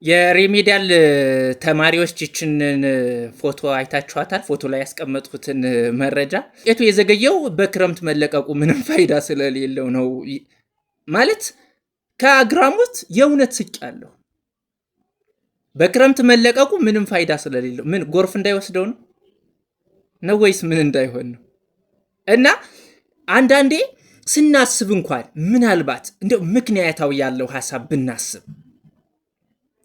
የ remedial ተማሪዎች ይችንን ፎቶ አይታችኋታል። ፎቶ ላይ ያስቀመጥኩትን መረጃ ውጤቱ የዘገየው በክረምት መለቀቁ ምንም ፋይዳ ስለሌለው ነው ማለት ከአግራሞት የእውነት ስቄያለሁ። በክረምት መለቀቁ ምንም ፋይዳ ስለሌለው ምን ጎርፍ እንዳይወስደው ነው ወይስ ምን እንዳይሆን ነው? እና አንዳንዴ ስናስብ እንኳን ምናልባት እንደው ምክንያታዊ ያለው ሀሳብ ብናስብ፣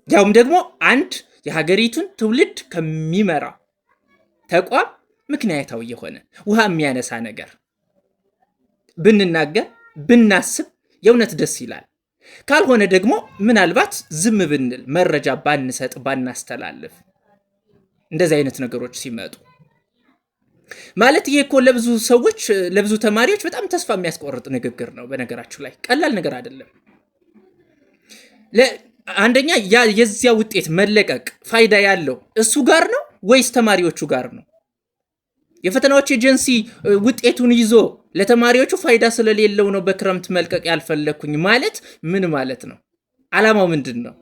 ያውም ደግሞ አንድ የሀገሪቱን ትውልድ ከሚመራ ተቋም ምክንያታዊ የሆነ ውሃ የሚያነሳ ነገር ብንናገር፣ ብናስብ የእውነት ደስ ይላል። ካልሆነ ደግሞ ምናልባት ዝም ብንል፣ መረጃ ባንሰጥ፣ ባናስተላልፍ እንደዚህ አይነት ነገሮች ሲመጡ። ማለት ይሄ እኮ ለብዙ ሰዎች፣ ለብዙ ተማሪዎች በጣም ተስፋ የሚያስቆርጥ ንግግር ነው። በነገራችሁ ላይ ቀላል ነገር አይደለም። አንደኛ የዚያ ውጤት መለቀቅ ፋይዳ ያለው እሱ ጋር ነው ወይስ ተማሪዎቹ ጋር ነው? የፈተናዎች ኤጀንሲ ውጤቱን ይዞ ለተማሪዎቹ ፋይዳ ስለሌለው ነው በክረምት መልቀቅ ያልፈለግኩኝ ማለት ምን ማለት ነው? ዓላማው ምንድን ነው?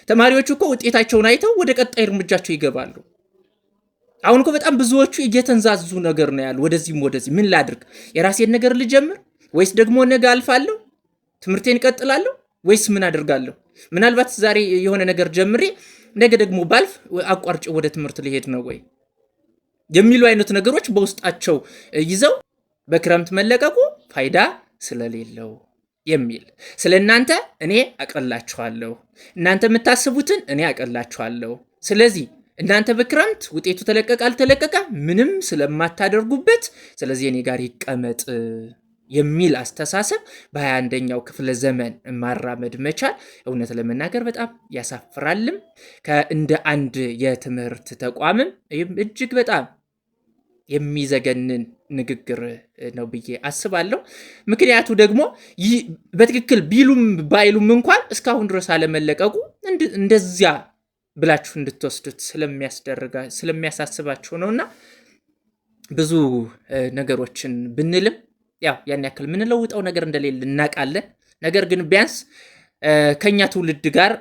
ተማሪዎቹ እኮ ውጤታቸውን አይተው ወደ ቀጣይ እርምጃቸው ይገባሉ። አሁን እኮ በጣም ብዙዎቹ እየተንዛዙ ነገር ነው ያሉ። ወደዚህም ወደዚህ ምን ላድርግ? የራሴን ነገር ልጀምር ወይስ ደግሞ ነገ አልፋለሁ፣ ትምህርቴን እቀጥላለሁ ወይስ ምን አደርጋለሁ? ምናልባት ዛሬ የሆነ ነገር ጀምሬ ነገ ደግሞ ባልፍ አቋርጬ ወደ ትምህርት ልሄድ ነው ወይ የሚሉ አይነት ነገሮች በውስጣቸው ይዘው በክረምት መለቀቁ ፋይዳ ስለሌለው የሚል፣ ስለ እናንተ እኔ አቀላችኋለሁ፣ እናንተ የምታስቡትን እኔ አቀላችኋለሁ። ስለዚህ እናንተ በክረምት ውጤቱ ተለቀቀ አልተለቀቀ ምንም ስለማታደርጉበት፣ ስለዚህ እኔ ጋር ይቀመጥ የሚል አስተሳሰብ በ21ኛው ክፍለ ዘመን ማራመድ መቻል እውነት ለመናገር በጣም ያሳፍራልም፣ እንደ አንድ የትምህርት ተቋምም እጅግ በጣም የሚዘገንን ንግግር ነው ብዬ አስባለሁ። ምክንያቱ ደግሞ በትክክል ቢሉም ባይሉም እንኳን እስካሁን ድረስ አለመለቀቁ እንደዚያ ብላችሁ እንድትወስዱት ስለሚያሳስባችሁ ነውና ብዙ ነገሮችን ብንልም ያው ያን ያክል የምንለውጠው ነገር እንደሌለ እናውቃለን። ነገር ግን ቢያንስ ከኛ ትውልድ ጋር፣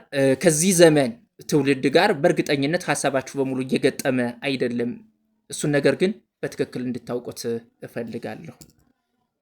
ከዚህ ዘመን ትውልድ ጋር በእርግጠኝነት ሀሳባችሁ በሙሉ እየገጠመ አይደለም። እሱን ነገር ግን በትክክል እንድታውቁት እፈልጋለሁ።